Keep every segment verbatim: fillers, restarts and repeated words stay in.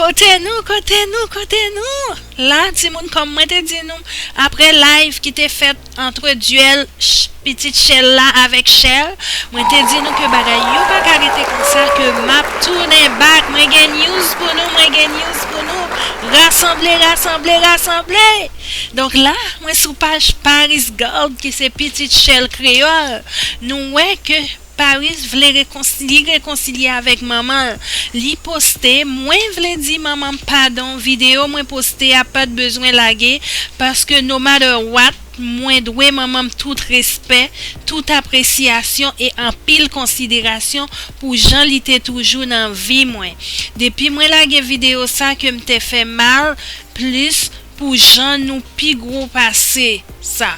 Kote nou, kote nou, kote nou? La, timoun, kòm mwen te di nou, apre live ki te fèt antre Duel, ch- pitit Chèl la avèk Chèl, mwen te di nou ke bagay yo pa ka rete konsa, ke m ap tounen back. Mwen gen news pou nou, mwen gen news pou nou. Rasanble, rasanble, rasanble! Donk la, mwen sou paj Paris Gold, ki se pitit Chèl Kreyòl. Nou wè ke Paris vle rekonsilye, rekonsilye avèk manman l. Li poste, mwen vle di manman m padon, videyo mwen poste a pa t bezwen lage, paske no matter what, mwen dwe manman m tout respè, tout apresyasyon e anpil konsiderasyon pou jan li te toujou nan vi mwen. Depi mwen lage videyo sa ke m te fè mal, plis pou jan nou pi gwo pase sa.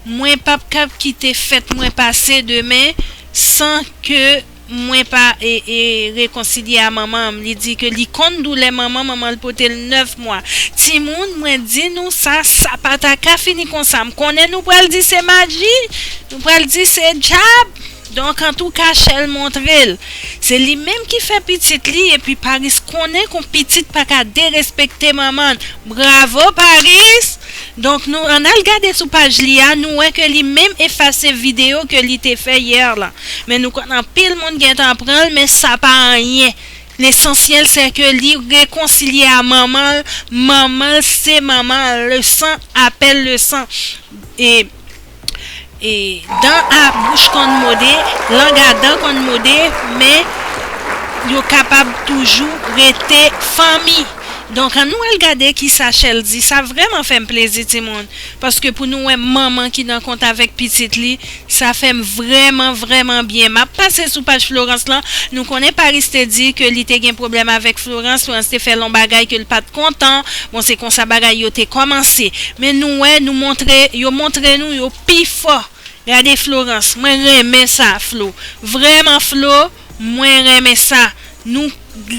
Mwen p ap kab kite fèt mwen pase demen san ke mwen pa e, e, rekonsilye a manman m. Li di ke li konn doulè manman, manman l pote l nèf mwa. Timoun, mwen di nou sa, sa pa ta ka fini konsa. M konnen nou pral di se maji, nou pral di se djab. Donk, antouka, Chèl montre l. Se li menm ki fè pitit li, epi Paris konnen kon pitit pa ka derespekte manman l. Bravo, Paris! Donk, nou ann al gade sou paj li a, nou wè ke li menm efase videyo ke li te fè yè la. Men nou konn anpil moun gentan pran l, men sa pa anyen. Lesansyèl, se ke li rekonsilye a manman l, manman l se manman l, le sang appelle le sang. E, e dan a bouch konn mode, lang a dan konn mode, men yo kapab toujou rete fanmi. Donk, ann nou al gade kisa Chèl di. Sa vrèman fè m plezi, timoun. Paske pou nou wè manman ki nan kont avèk pitit li, sa fè m vrèman, vrèman byen. M ap pase sou paj Florence lan. Nou konnen Paris te di ke li te gen pwoblèm avèk Florence. Florence te fè l yon bagay ke l pa t kontan. Bon, se konsa bagay yo te kòmanse. Men nou wè, nou montre, yo montre nou, yo pi fò. Gade Florence, mwen renmen sa, Flo. Vrèman, Flo, mwen renmen sa. Nou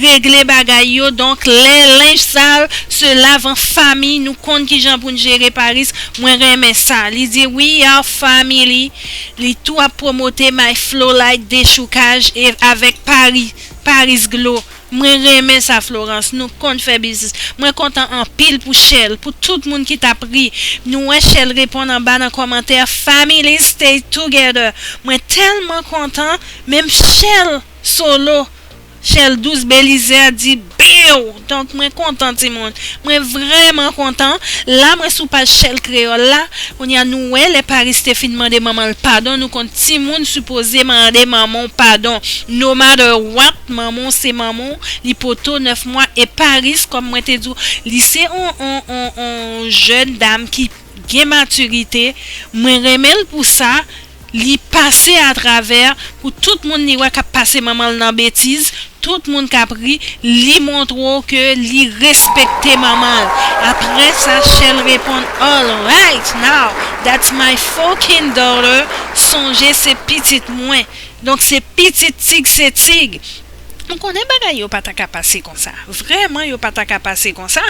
regle bagay yo, donk lè lenj sal se lave an fanmi, nou konn kijan pou n jere Paris, mwen renmen sa. Li di, "We are family." Li tou ap pwomote My Flow Like dechoukaj e avèk Paris, Paris Glow. Mwen renmen sa, Florence, nou konn fè biznis. Mwen kontan anpil pou Chèl, pou tout moun ki t ap ri. Nou wè Chèl reponn anba nan kòmantè, "Family stay together." Mwen tèlman kontan, menm Chèl solo, Chèl Dous Belizè di, "Biw!" Donk, mwen kontan, timoun. Mwen vrèman kontan. La, mwen sou paj Chèl Kreyòl la. Kounye a, nou wè, lè Paris te fin mande manman l padon, nou konn timoun sipoze mande manman w padon. No matter what, manman w se manman w, li pote w nèf mwa, e Paris, kòm mwen te di w, li se on, on, on, on jèn dam ki gen matirite. Mwen renmen l pou sa. Li pase atravè, pou tout moun li wè k ap pase manman l nan betiz, tout moun k ap ri, li montre w ke li respekte manman l. Apre sa, Chèl reponn, "All right, now, that's my fucking daughter." Sonje, se pitit mwen. Donk, se pitit Tig se Tig. Nou konnen bagay yo pa ta ka pase konsa. Vrèman, yo pa ta ka pase konsa.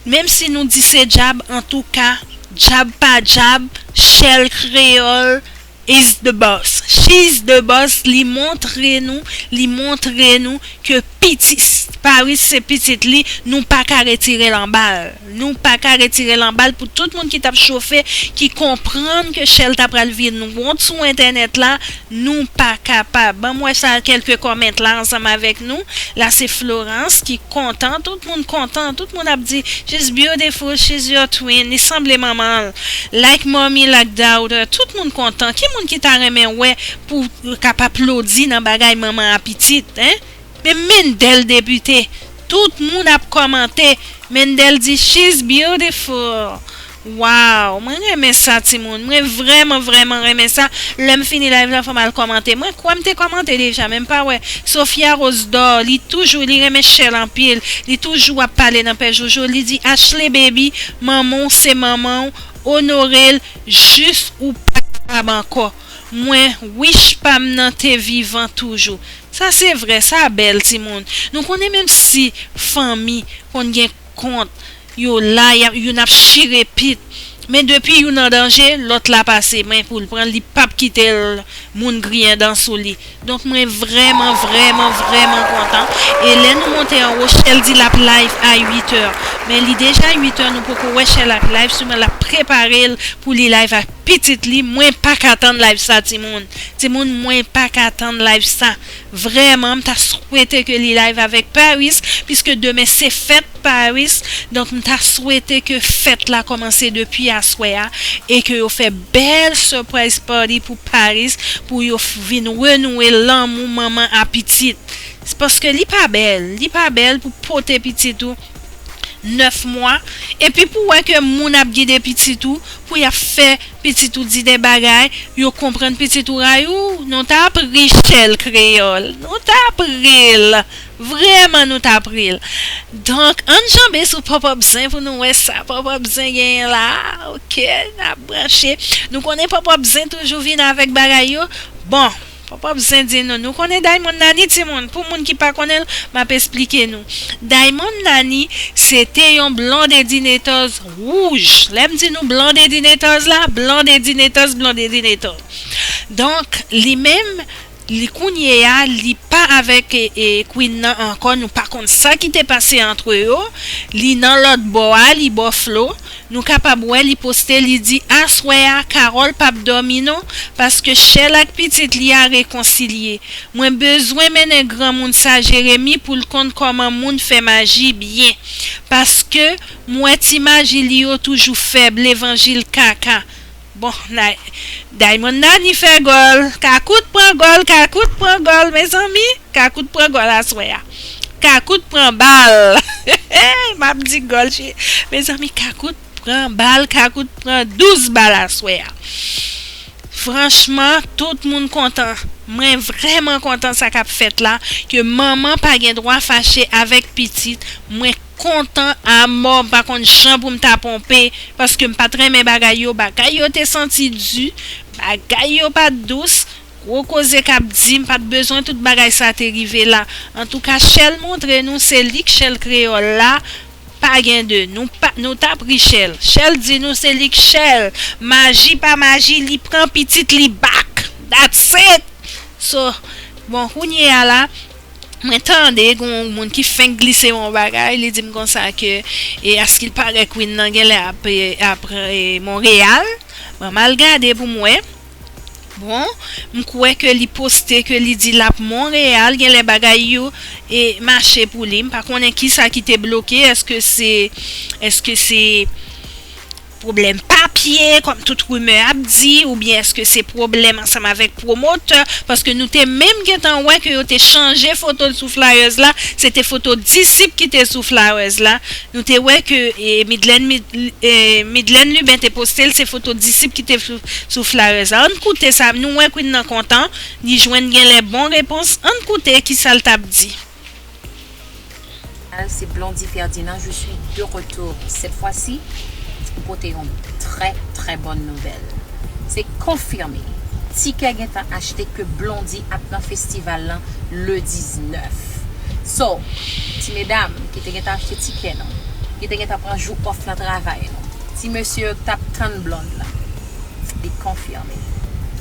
Menm si nou di se djab, antouka, djab pa djab, Chèl Kreyòl is the boss. She's the boss. Li montre nou, li montre nou ke pitit, Paris se pitit li, nou pa ka retire l anba l. Nou pa ka retire l anba l pou tout moun ki t ap chofe, ki konprann ke Chèl ta pral vin wont sou entènèt la, nou pa kapab. Ban m wè sa, kèlke kòmant la ansanm avèk nou. La, se Florence ki kontan. Tout moun kontan. Tout moun ap di, "She's beautiful, she's your twin." Li sanble manman l. Like mommy, like daughter. Tout moun kontan. Ki moun ki ta renmen wè pou k ap aplodi nan bagay manman a pitit, en? Men Mendel depite. Tout moun ap kòmante. Mendel di, "She's beautiful." Wow, mwen renmen sa, timoun. Mwen vrèman, vrèman renmen sa. Lè m fini live la, fò m al kòmante. Mwen kwè m te kòmante deja, men m pa wè. Sofia Rose Dor, li toujou, li renmen Chèl anpil. Li toujou ap pale nan pè Jojo. Li di, "Ashley baby, manman w se manman w. Onore l, jis ou pa kapab ankò. Mwen, wish pa m nan te vivan toujou." Sa se vrè, sa bèl, timoun. Nou konnen menm si fanmi konn gen kont, yo la, y ap, youn ap chire pit. Men depi youn an danje, lòt la pase men pou l pran l, li p ap kite l moun griyen dan sou li. Donk mwen vrèman, vrèman, vrèman kontan. E lè nou monte anwo, Shell di l ap live a uit è. Men li deja uit è, nou poko wè Shell ap live, siman l ap prepare l pou li live ak pitit li. Mwen pa ka tann live sa, timoun. Timoun, mwen pa ka tann live sa. Vrèman, m ta swete ke li live avèk Paris, piske demen se fèt Paris. Donk, m ta swete ke fèt la kòmanse depi aswè a e ke yo fè bèl surprise party pou Paris, pou yo f- vin renouwe lanmou manman a pitit. Se paske li pa bèl, li pa bèl pou pote pitit ou nèf mwa, epi pou wè ke moun ap gide pitit ou, pou y ap fè pitit ou di de bagay, yo konprann pitit ou ray ou, nou t ap ri Shell Kreyòl, nou t ap ri l, vrèman nou t ap ri l. Donk, ann janbe sou Pòpòp Zen pou nou wè sa Pòpòp Zen genyen la, oke, n ap branche. Nou konnen Pòpòp Zen toujou vin avèk bagay yo, bon, Pòpòp Zen di nou, nou konnen Diamond Nani timoun, pou moun ki pa konnen l, m ap esplike nou. Diamond Nani, se te yon blondedinetòz wouj. Lè m di nou blondedinetòz la, blondedinetòz, blondedinetòz. Donk, li menm, li kounye a, li pa avèk e, e, Queen nan ankò, nou pa konn sa ki te pase antre yo. Li nan lòt bò a, li bò Flo. Nou kapab wè li poste, li di, aswè a, Carole p ap dòmi non, paske Shell ak pitit li a rekonsilye. Mwen bezwen mennen granmoun sa Jeremi pou l konn kòman moun fè maji byen. Paske m wè ti maji li yo toujou fèb, levanjil kaka. Bon, na, Diamond Nani fè gòl. Kakout pran gòl, Kakout pran gòl, mezanmi. Kakout pran gòl aswè a. Kakout pran bal. M ap di gòl, che. Mezanmi, Kakout pran bal, Kakout pran douz bal aswè a. Franchman, tout moun kontan. Mwen vrèman kontan sa k ap fèt la, ke manman pa gen dwa fache avèk pitit. Mwen kontan amò, m pa konn jan pou m ta ponpe, paske m pa t renmen bagay yo, bagay yo te santi di, bagay yo pa t dous, gwo koze k ap di, m pa t bezwen tout bagay sa te rive la. Antouka, Shell montre nou se li k Shell Kreyòl la, pa gen de, nou pa, nou t ap ri Shell. Shell di nou se li k Shell. Maji pa maji, li pran pitit li back. That's it! So, bon, kounye a la, mwen tande gen yon moun ki fenk glise yon bagay, li di m konsa ke, e, askilpare Queen nan genlè ap, e, ap, e, Monreyal. Mwen m al gade pou m wè. Bon, m kwè ke li poste ke li di l ap Monreyal, genlè bagay yo, e, mache pou li. M pa konnen kisa ki te bloke, èske se, èske se pwoblèm papye, kòm tout rimè ap di, oubyen èske se pwoblèm ansanm avèk pwomotè, paske nou te menm gentan wè ke yo te chanje foto l sou flyers la, se te foto disip ki te sou flyers la, nou te wè ke, e, Midlène, Mid-, e, Midlène Lubin te poste l, se foto disip ki te sou, sou flyers la. Ann koute sa, nou wè Queen nan kontan, li jwenn genlè bon repons, ann koute kisa l t ap di. C'est Blondy Ferdinand, je suis de retour cette fois-ci. M pote yon trè, trè bòn nouvèl. Se konfime. Tikè gentan achte ke Blondy ap nan festival lan le diznèf. So, ti medam ki te gentan achte tikè nou, ki te gentan pran jou off nan travay nou, ti mesye yo k t ap tann Blonde lan, li konfime.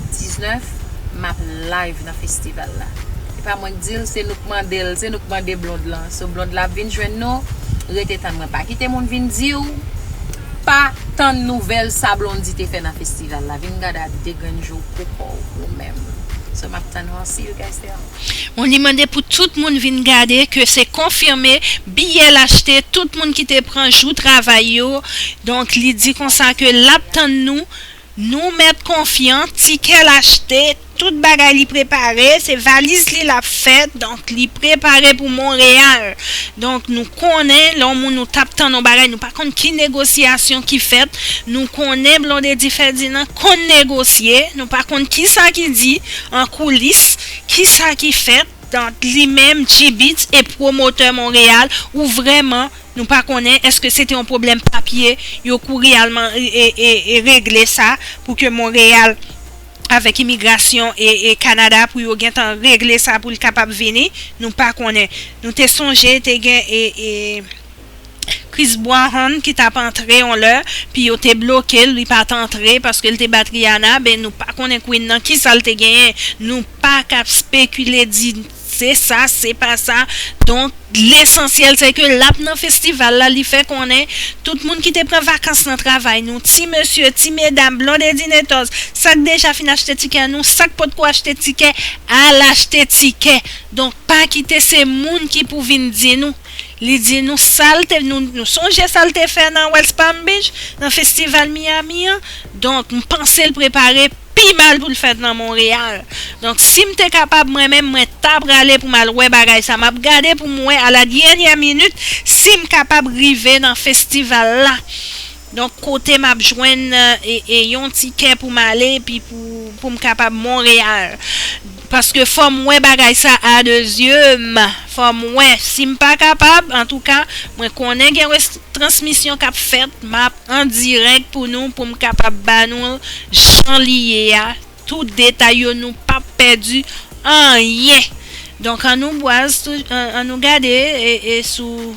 Diznèf, m ap live nan festival la. E pa mwen k di l, se nou k mande l, se nou k mande Blonde lan. So Blonde la ap vin jwenn nou, rete tann mwen. Pa kite moun vin di w, pa tann nouvèl sa Blondy te fè nan festival la. Vin gade a de grenn je w pou kò w, ou menm. So m ap tann ou, see you guys there. Bon, li mande pou tout moun vin gade ke se konfime, biyè l achte, tout moun ki te pran jou travay yo. Donk, li di konsa ke l ap tann nou, nou mèt konfyan, tikè l achte, tout bagay li prepare, se valiz li l ap fè, donk li prepare pou Monreyal. Donk, nou konnen, lè yon moun nou t ap tann yon bagay, nou pa konn ki negosyasyon ki fèt, nou konnen Blondedy Ferdinand konn negosye, nou pa konn kisa ki di an koulis, kisa ki fèt, donk li menm, G-Beatz e pwomotè Monreyal, ou vrèman, nou pa konnen èske se te yon pwoblèm papye, yo kouri al man, e, e, e, e regle sa, pou ke Monreyal, avèk imigrasyon e, e Kanada, pou yo gentan regle sa, pou l kapab vini, nou pa konnen. Nou te sonje, te gen, e, e, Chris Brown ki t ap antre yon lè, pi yo te bloke l, li pa t antre paske l te bat Rihanna, ben nou pa konnen Queen nan kisa l te genyen, nou pa ka spekile di se sa, se pa sa. Donk, lesansyèl se ke l ap nan festival la, li fè konnen tout moun ki te pran vakans nan travay nou, ti mesye, ti medam, Blondedy Netòz, sa k deja fin achte tikè nou, sa k potko achte tikè, al achte tikè. Donk, pa kite se moun ki pou vin di nou. Li di nou sa l te, nou, nou sonje sa l te fè nan West Palm Beach, nan festival Miami an. Donk, m panse l prepare pi mal pou l fèt nan Monreyal. Donk, si m te kapab, mwen menm, mwen ta prale pou m al wè bagay sa. M ap gade pou m wè a la dènyè minit si m kapab rive nan festival la. Donk, kote m ap jwenn e, e yon tikè pou m ale, epi pou, pou m kapab Monreyal. Paske fò m wè bagay sa a de zye m. Fò m wè. Si m pa kapab, antouka, mwen konnen gen res-, transmisyon k ap fèt, m ap an dirèk pou nou, pou m kapab ba nou l jan li ye a. Tout detay yo, nou p ap pèdi anyen. Donk, an nou bwaz, tou, an, an nou gade e, e sou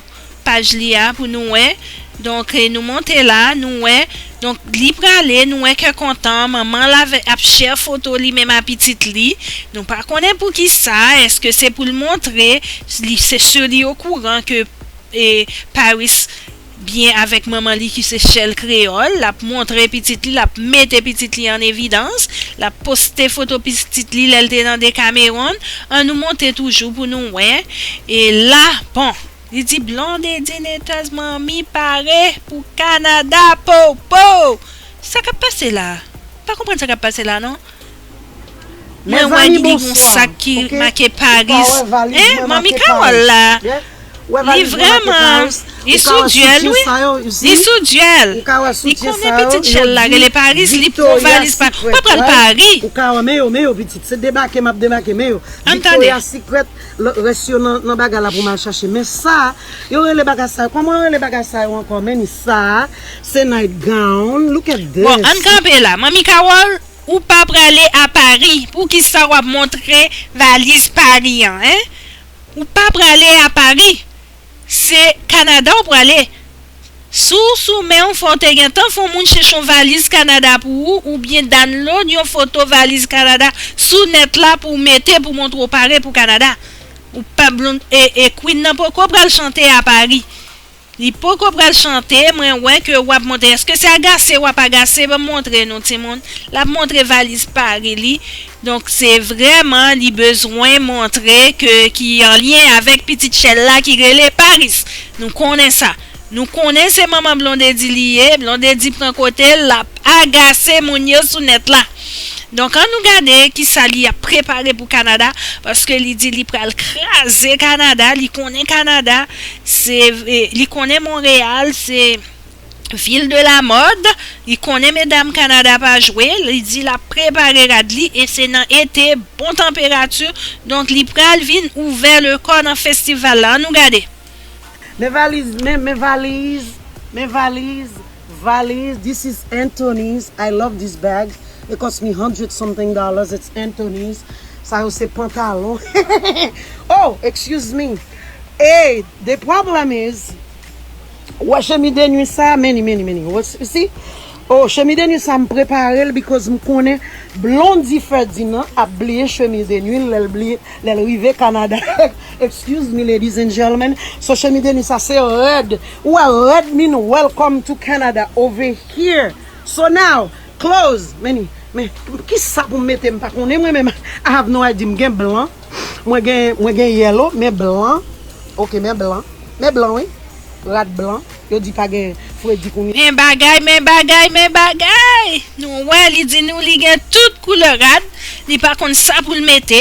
paj li a pou nou wè. Donk, e nou monte la, nou wè. Donk, li prale, nou wè kè kontan, manman l avè, ap share foto li menm a pitit li. Nou pa konnen poukisa, èske se pou l montre, li, se si li okouran ke e Paris byen avèk manman li ki se Shell Kreyòl, l ap montre pitit li, l ap mete pitit li an evidans, l ap poste foto pitit li lè l te nan Decameron. An nou monte toujou pou nou wè. E la, bon, li di Blondedy Netòz, manmi pare pou Kanada, po, po! Sa k ap pase la? Pa konprann sa k ap pase la, non? Mwen wè li, li gon sak ki make Paris. Hein, manmi Carole la. Li vrèman, li sou dyèl, wi. Li sou dyèl. Li konnen pitit Shell la rele Paris, li pran valiz pa, pa pral Paris. Ou ka wè, men yo, men yo, pitit. Se debake, m ap debake, men yo. Ann tande. Victoria's Secret, lòt rès yo nan, nan bagay la pou m al chache. Men sa, yo rele bagay sa yo. Kòman yo rele bagay sa yo ankò? Men ni sa, se nightgown. Look at this. Bon, ann kanpe la. Manmi Carole, ou pa prale a Paris. Poukisa w ap montre valiz Paris an, hein? Ou pa prale a Paris. Se Kanada w prale. Si w sou men w, fò w te gentan fè yon moun chèche yon valiz Kanada pou ou, oubyen download yon foto valiz Kanada sou nèt la pou w mete pou montre w pare pou Kanada. Ou pa blon-, e, e Queen nan poko pral chante a Paris. Li poko pral chante, mwen wè ke w ap montre. Èske se agase w ap agase? Ban m montre nou, timoun. L ap montre valiz Paris li. Donk, se vrèman li bezwen montre ke ki an lyen avèk pitit Shell la ki rele Paris. Nou konnen sa. Nou konnen se manman Blondedy li ye. Blondedy pran kote l, l ap agase moun yo sou nèt la. Donk, ann nou gade kisa li ap prepare pou Kanada, paske li di li pral kraze Kanada, li konnen Kanada, se, e, li konnen Monreyal, se ville de la mode, li konnen medam Kanada pa jwe, li di l ap prepare rad li, e se nan ete, bon tanperati, donk li pral vin ouvè le kò nan festival la. Ann nou gade. Men valiz, men, men valiz, men valiz, valiz. This is Anthony's. I love this bag. It cost me hundred something dollars. It's Anthony's. Sa yo se pantalon. Oh, excuse me. Hey, the problem is, wè chemi de nwi sa, many, many, many. What's, you see? Oh, chemi de nwi sa, m prepare l because m konnen Blondy Ferdinand ap bliye chemi de nwi l, lè l bliye, lè l rive Kanada. Excuse me, ladies and gentlemen. So, chemi de nwi sa, se rèd. Ou wè, rèd mean welcome to Canada over here. So now, clothes, many, men, kisa pou m mete, m pa konnen mwen menm. I have no idea. M gen blan. Mwen gen, mwen gen yellow, men blan. Ok, men blan. Men blan, wi. Rad blan. Yo di pa gen fredi kounye. Men bagay, men bagay, men bagay. Nou wè, li di nou li gen tout koulè rad. Li pa konn sa pou l mete.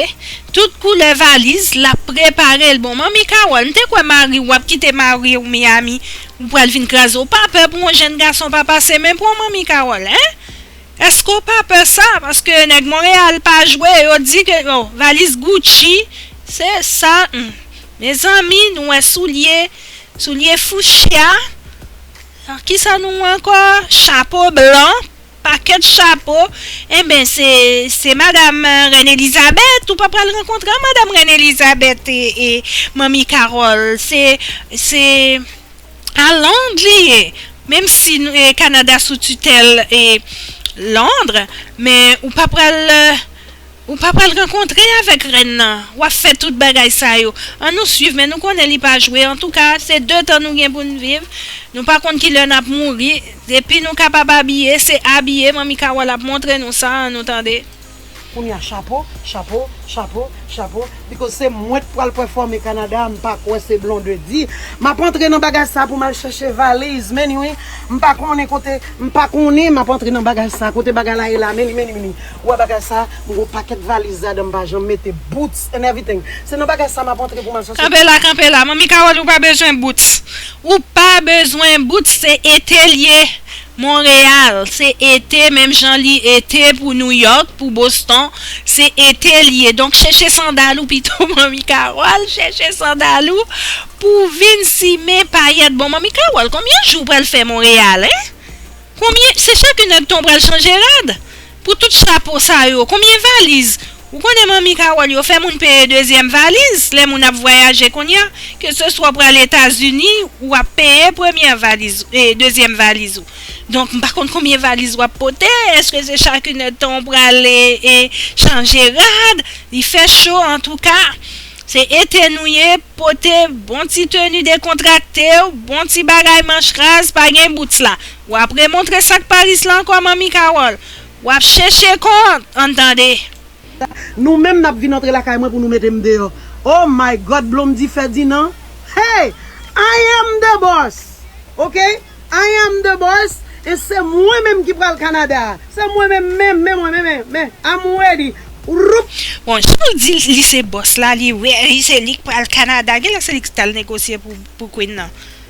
Tout koulè valiz, l ap prepare l. Bon, manmi Carole, m te kwè mari w, w ap kite mari w Miami. Ou pral vin kraze. Ou pa pè pou yon jèn gason pa pase men pou w, manmi Carole, hein? Èske w pa pè sa? Paske nèg Monreyal pa jwe, yo di ke, oh, valiz Gucci, se sa, hmm. Mezanmi, nou wè soulye, soulye fuchsia. Kisa nou wè ankò? Chapo blan, pakèt chapo. Enben, se, se madam, euh, Reine Elizabeth, ou pa pral rankontre a madam Reine Elizabeth e, e manmi Carole. Se, se, A Lond li ye. Menm si nou, e, Kanada sou titèl, e, Lond, men ou pa pral, e, ou pa pral rankontre avèk rèn nan. W ap fè tout bagay sa yo. Ann nou swiv, men nou konnen li pa jwe. Antouka, se de tan nou gen pou n viv. Nou pa konn kilè n ap mouri. Depi nou kapab abiye, se abiye. Manmi Carole ap montre nou sa, ann nou tande. Kounye a, chapo, chapo, chapo, chapo, because se mwen k pral pèfòme Kanada, m pa kwè se Blondedy. M ap antre nan bagay sa pou m al chèche valiz, men wi, m pa konnen kote, m pa konnen, m ap antre nan bagay sa, kote bagay la ye la, men li, men li, men li. Ou wè bagay sa, m gon pakèt valiz ladan, m pa janm mete boots and everything. Se nan bagay sa m ap antre pou m al chèche. Kanpe la, kanpe la, Manmi Carole, ou pa bezwen boots. Ou pa bezwen boots, se ete l ye. Monreyal, se ete, menm jan li ete pou Nouyòk, pou Boston, se ete li ye. Donk, chèche sandal ou pito, Manmi Carole, chèche sandal ou pou w vin simen payèt. Bon, Manmi Carole, konbyen jou w pral fè Monreyal, en? Konbyen, se chak inèdtan w pral chanje rad? Pou tout chapo sa yo, konbyen valiz? Ou konnen Manmi Carole, yo fè moun peye dezyèm valiz, lè moun ap vwayaje kounye a, ke se swa w pral Etazini, w ap peye premyè valiz, e, dezyèm valiz ou. Donk, m pa konn konbyen valiz w ap pote, èske se chak inèdtan w pral, e, e, chanje rad, li fè cho, antouka, se ete nou ye, pote bon ti teni dekontrakte w, bon ti bagay manch raz, pa gen boots la. W ap remontre sak Paris la ankò, Manmi Carole. W ap chèche kont, ann tande. Nou menm n ap vin antre lakay mwen pou nou mete m deyò. Oh my God, Blondedy Ferdinand. Hey, I am the boss. Ok? I am the boss. E se mwen menm ki pral Kanada. Se mwen menm, menm, men mwen, men, men, men. I'm ready. Roup. Bon, jan l di li se bòs la, li wè, li se li k pral Kanada. Genlè se li k t al negosye pou, pou Queen nan.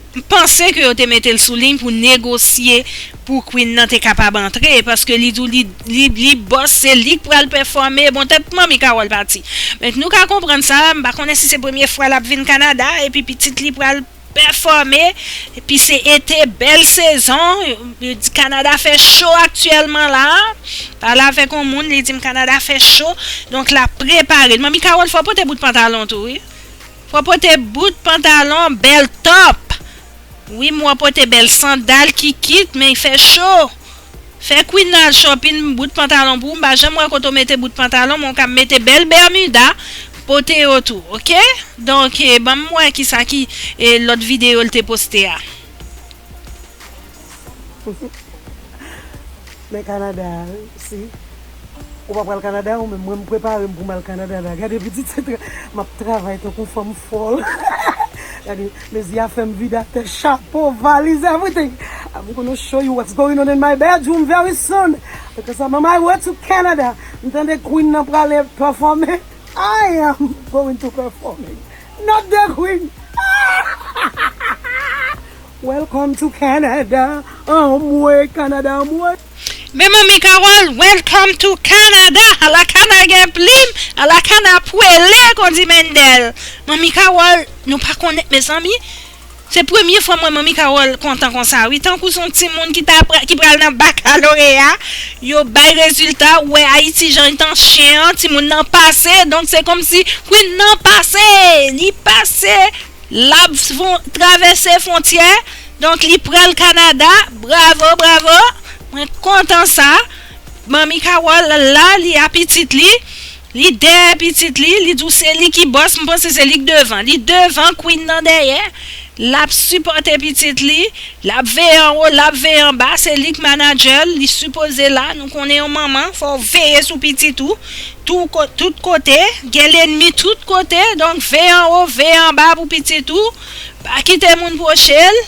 M panse ke yo te mete l sou liy pou negosye pou Queen nan te kapab antre, paske li di w li, li, li bòs, se li k pral pèfòme. Bon, tèt Manmi Carole pati. Men nou ka konprann sa, m pa konnen si se premye fwa l ap vin Kanada, epi pitit li pral pèfòme, epi se ete, bèl sezon, yo di Kanada fè cho aktyèlman la, pale avèk yon moun, li di m Kanada fè cho, donk l ap prepare l. Manmi Carole, fò w pote bout pantalon tou, wi. Fò pote bout pantalon, bèl top. Wi, m wè w pote bèl sandal, kikit, men fè cho. Fè Queen nan al shopping, bout pantalon pou ou. M pa janm wè kote w mete bout pantalon, men w ka mete bèl bèmida, pote yo tou, oke? Donk, e, ban m wè kisa ki, e, lòt videyo l te poste a. Men Kanada, si. Ou pa pral Kanada, ou menm, mwen, m prepare m pou m al Kanada la. Gade pitit, se tra-, m ap travay tankou fanm fòl. Gade, mezi a fè m vide atè, chapo, valiz, everything. I'm gonna show you what's going on in my bedroom very soon. Because I'm on my way to Canada. M tande Queen nan prale pèfòme. I am going to performing. Not the Queen. Welcome to Canada. Anmwe, Kanada, anmwe. Men Manmi Carole, welcome to Canada. Alakana gen plim, alakana pwele, kon di Mendel. Manmi Carole, nou pa konnen, mezanmi. Se premye fwa m wè Manmi Carole kontan konsa, wi. Tankou se yon timoun ki ta pra-, ki pral nan bakaloreya, yo bay rezilta, ou wè Ayiti jan l t ansyen an, timoun nan pase, donk se kòmsi Queen nan pase, li pase. L ap fon-, travèse fwontyè, donk li pral Kanada. Bravo, bravo. Mwen kontan sa. Manmi Carole la, li a pitit li. Li dèyè pitit li. Li di w se li ki bòs. M panse se li k devan. Li devan Queen nan dèyè. L ap sipòte pitit li. L ap veye anwo, l ap veye anba, se li k manadjè l, li sipoze la. Nou konnen yon manman, fò w veye sou pitit ou. Tou ko-, tout kote, gen lènmi tout kote, donk veye anwo, veye anba pou pitit ou. Pa kite moun pwoche l.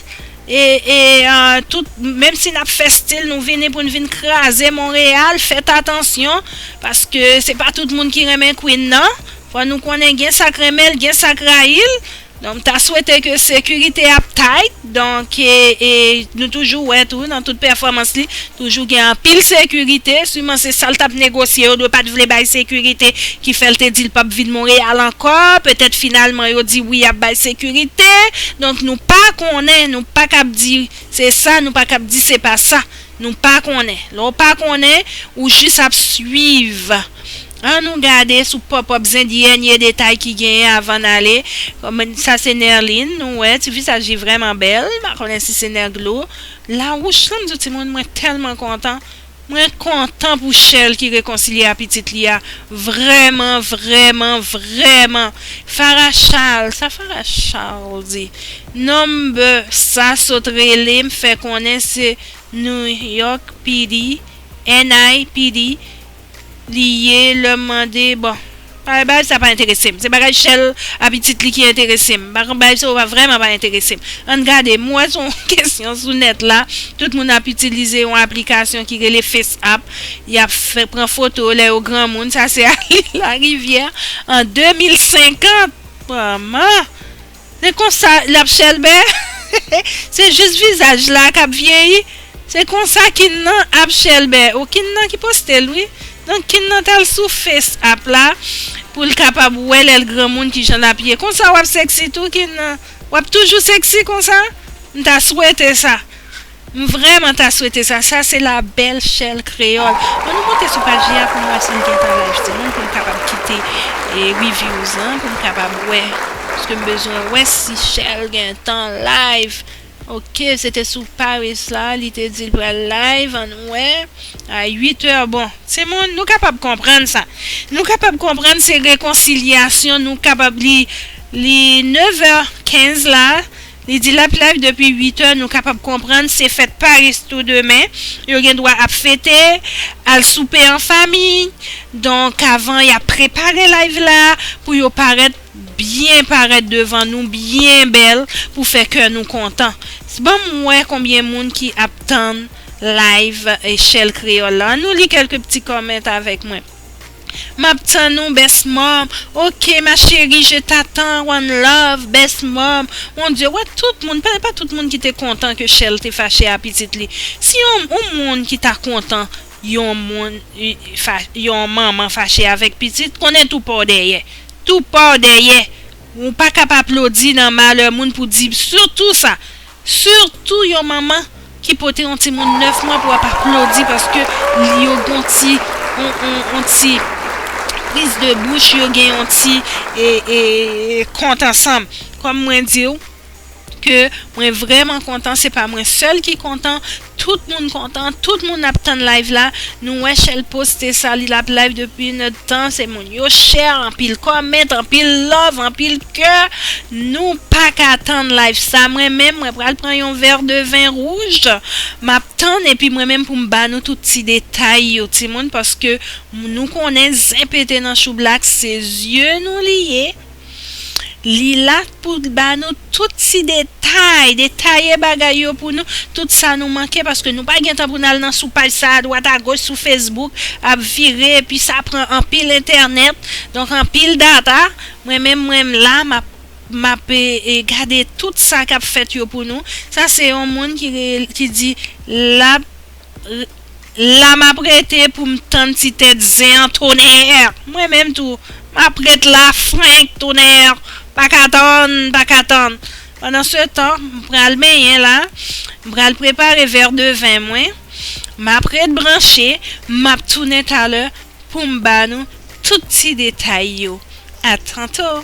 E, e, ah, tout, menm si n ap fè stil, nou vini pou n vin kraze Monreyal, fèt atansyon, paske se pa tout moun ki renmen Queen nan. Fò nou konnen gen sa k renmen l, gen sa k rayi l. Donk, m ta swete ke sekirite ap tight. Donk, e, e, nou toujou wè tou, nan tout pèfòmans li, toujou gen anpil sekirite. Siman se sa l t ap negosye, yo dwe pa t vle bay sekirite, ki fè l te di l p ap vin Monreyal ankò. Petèt, finalman, yo di wi, y ap bay sekirite. Donk, nou pa konnen, nou pa kab di se sa, nou pa kab di se pa sa. Nou pa konnen. Lè w pa konnen, ou jis ap swiv. An nou gade sou pop-up zen dènye detay ki genyen avan n ale. Kòm sa se Nerline, nou wè ti vizaj li vrèman bèl. M pa konnen si se nèg lo. Lawouch, lan m di w timoun, mwen tèlman kontan. Mwen kontan pou Shell ki rekonsilye a pitit li a. Vrèman, vrèman, vrèman. Farah Charles, sa Farah Charles di? Nonm sa sot rele m fè konnen se New York P D, N Y P D, li ye, lè m mande, bon, bagay sa pa enterese m. Se bagay Shell a pitit li ki enterese m. Bagay sa yo pa vrèman pa enterese m. Ann gade, m wè se yon kesyon sou nèt la. Tout moun ap itilize yon aplikasyon ki rele FaceApp. Y ap fè, pran foto lè yo granmoun. Sa se Ali Larivière an de mil senkant. Manman! Se konsa l ap chèlbè. Se jis vizaj la k ap vyeyi. Se konsa Kin nan ap chèlbè. O Kin nan ki poste l wi. Donk Kin nan t al sou FaceApp la pou l kapab wè lè l granmoun kijan l ap ye. Konsa w ap sexy tou Kin nan. W ap toujou sexy konsa. M ta swete sa. M vrèman ta swete sa. Sa se la bèl Shell Kreyòl. Bon, nou monte sou paj li a pou m wè si l gentan live timoun, pou m kapab kite e, reviews lan, pou m kapab wè. Paske m bezwen wè si Shell gentan live. Ok, se te sou Paris la, li te di l pral live, ann wè. A uit è, bon. Timoun, nou kapab konprann sa. Nou kapab konprann se rekonsilyasyon, nou kapab li, li nèv è kenz la, li di l ap live depi uit è, nou kapab konprann se fèt Paris tou demen. Yo gen dwa ap fete, al soupe an fanmi. Donk, avan y ap prepare live la pou yo parèt byen parèt devan nou, byen bèl, pou fè kè nou kontan. Ban m wè konbyen moun ki ap tann live, e, Shell Kreyòl la. Ann nou li kèlke ti comment avèk mwen. M ap tann ou, best mom. Ok, ma chérie, je t'attends, one love, best mom. Mon Dieu, wè tout moun, pa, pa tout moun ki te kontan ke Shell te fache a pitit li. Si yon, yon moun ki ta kontan, yon moun, i- fa- yon manman fache avèk pitit, konnen tou pa w dèyè. Tou pa w dèyè. Ou pa ka pa aplodi nan malè moun pou di sitou sa. Sitou yon manman ki pote yon timoun nèf mwa pou ap aplodi paske li yo gen yon ti, yon, yon, yon ti priz de bouch, yo gen yon ti e, e, kont ansanm. Kòm mwen di w, ke mwen vrèman kontan, se pa mwen sèl ki kontan, tout moun kontan, tout moun ap tann live la. Nou wè Shell poste sa, li l ap live depi inèdtan, se moun yo share, anpil comment, anpil love, anpil kè. Nou pa ka tann live sa. Mwen menm, mwen pral pran yon vè de ven wouj. M ap tann, epi mwen menm pou m ba nou tout ti detay yo, timoun, paske nou konnen zen pete nan choublak, se zye nou li ye. Li la pou l ba nou tout ti detay, detaye bagay yo pou nou, tout sa nou manke, paske nou pa gen tan pou n al nan sou paj sa, adwat agoch, sou Facebook, ap vire, epi sa pran anpil entènèt, donk anpil data. Mwen menm, mwen m la, m ap, m ap, e, e, gade tout sa k ap fèt yo pou nou. Sa se yon moun ki re- ki di l ap La m ap rete pou m tann ti tèt zen an tonè. Mwen menm tou, m ap ret la frenk tonè. Pa ka tann, pa ka tann. Pandan se tan, m pral benyen la. M pral prepare vè de ven mwen. M ap ret branche. M ap tounen talè pou m ba nou tout ti detay yo. A tanto!